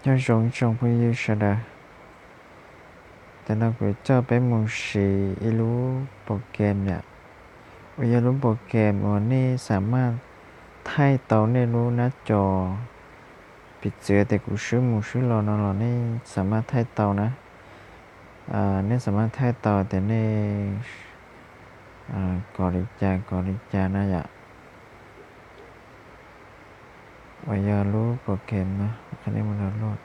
Nyob zoo ib tsoom phooj ywg sawv daws, tam no kuv coj peb mus siv ib lub program yom, uas yog lub program uas nej xam maj thaij tau nej lub nab co, piv txwv tias kuv swb mus swb los no los nej xam maj thaij tau na. Nej xam maj thaij tau tias nej kov li cas kov li cas na yom. Uas yog lub program no, qhov nej mus download,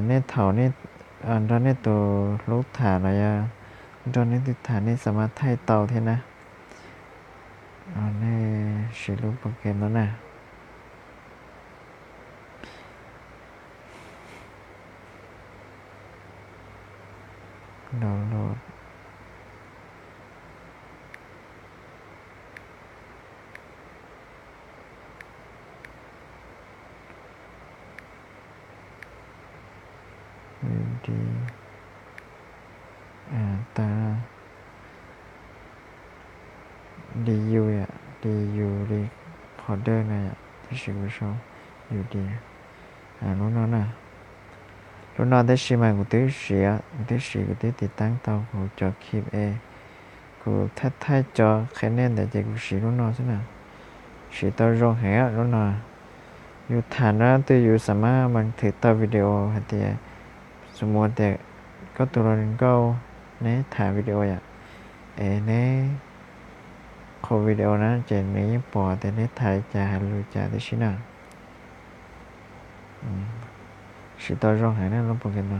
nej thaum nej nrog nej tus hlub tham los yog nrog nej twg tham nej xam maj thaij tau thiab na. Nej siv lub program no na. Download. Di, ta, di u, di u recorder na, tab sis kuv sau u di. Lub no na, lub no tab sis mas kuv twb siv, kuv twb siv, kuv twb tiv taab tau kuv cov clip es kuv thaij thaij cov qhia nej ntawd ces kuv siv lub no xwb na. Siv tau zoo heev lub no. Yus tham no twb yus xam maj npa thwv tau video hais tias, xu mus tias koj tus hluas nkauj neb tham video yom, es neb qhuas video na ces nws yeej pom tias neb tham li cas hais lus cas tib si na. Siv tau zoo heev na lub program no.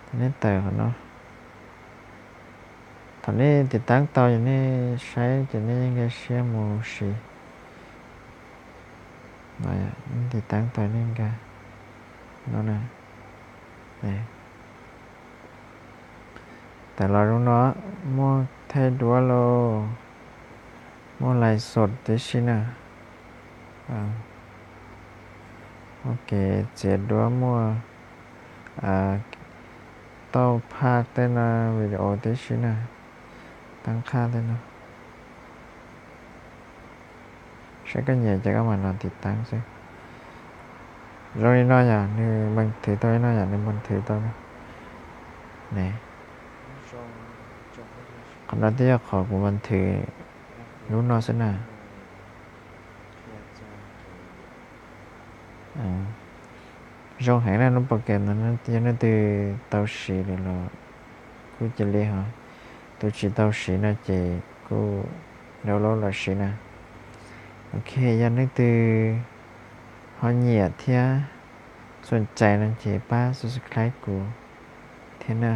Thaum nej tawm qhov no, thaum nej tiv taab tau ces nej saib ces nej yeej nkag siab mus siv. Tiv taab tau nej nkag no na. Tawm los zoo no, muaj thaij duab lauj, muaj lais xos tib si na. Muaj kev txiav duab, muaj tauj phaj tej no, video tib si na, taab qhaj tej no. Saib koj nyiam ces koj mam los tiv taab xwb. Zoo li no yom, nws npa thwv tau li no yom, nws npa thwv tau na. Ne, qhov no twb yog qhov kuv npa thwv lub no xwb na. Zoo heev na lub program no, yog leej twg tau siv lawm los kuj cia li ho, tus tsis tau siv no ces kuj download los siv na. Ok, yog leej twg ho nyiam thiab xum cais no ces pab subscribe kuv thiab na.